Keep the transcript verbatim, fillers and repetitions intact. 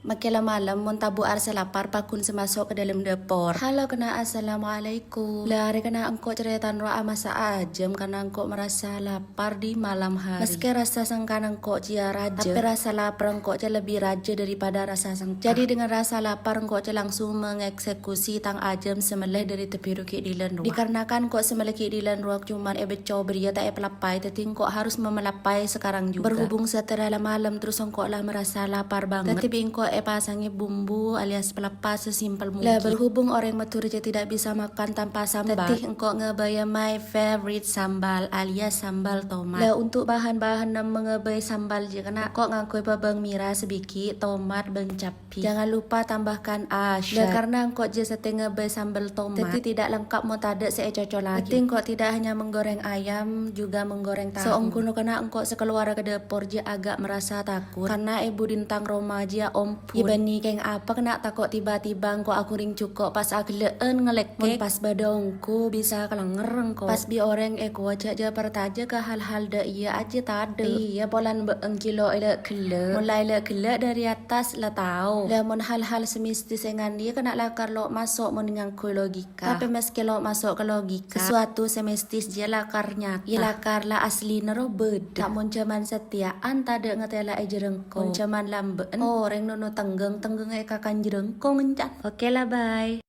Makkè la malem, mon tabu' arassa lapar, pagghun sè maso' ka dâlem dâpor. Halo, kèna', assalamualaikum. La, arè kèna' engko' carètana rowa amasa'a ajâm karena engko' merasa lapar di malam hari. Meski rasa sengkana engko' jiyâ rajâ, tapè rasa lapar engko' jiyâ lebih rajâ daripada rasa sengka. Jadi dengan rasa lapar engko' jiyâ langsung mengeksekusi tang ajâm sè mellè dâri tebbiru ghi' dhilân rowa. Dikarenakan engko' sè mellè ghi' dhilân rowa cuman è beccè' bâriyâ ta' èpalappaè, dhâddhi engko' harus memalappaè sekarang juga. Berhubung satèya la malem, terus engko' la merasa lapar banget. Dhâddhi bi' engko' èpasangè bumbu alias palappa sè simpel mungkin. La, berhubung orèng Madhurâ jiyâ tidak bisa makan tanpa sambal, dhâddhi engko' ngabâyâ my favorite sambal alias sambal tomat. La, untuk bahan-bahanna mengabâi sambal jiyâ kèna', engko' ngangghuy bâbâng mèra sabighi', tomat, bân cabbhi. Jangan lupa tambahkan asyad. La, karena engko' jiyâ satèya ngabâi sambal tomat, dhâddhi tidak lengkap mon tadâ' sè ècocolaghi. Dhâddhi engko' tidak hanya menggoreng ayam, juga menggoreng tahu. Saongghuna kèna' engko' sè kalowar ka dâpor jiyâ agak merasa takut, karena è budina tang roma jiyâ ompon. Yâ bânnè kèng apa kèna' tako' tiba-tiba engko' aghungring jhuko' pas aghellâ'ân ngalèkkèk. Mon pas bâdâ ongghu bisa kalènger engko'. Pas bi' orèng èkoca' jhâ' parcajâ ka hal-hal dâ' iyâ ajiyâ tadâ'. Iyâ, polana bâ'na ghi' lo' èlâ'-ghellâ'. Mon la èlâ'-ghellâ' dâri attas la tao. La, mon hal-hal sè mistis èngandiyâ kèna' lakar lo' maso' mon ngangghuy logika. Tapè maskè lo' maso' ka logika, sesuatu sè mistis jiyâ lakar nyata. Yâ lakar la aslina rowa bâdâ. Ta' mon jhâman satèya'an tadâ' ngatèla'è jhârângkong. Mon jhâman lambâ'ân, orèng nono tèngghâng-tèngghâng èkakan jhârângkong èncan. Oke la, bye.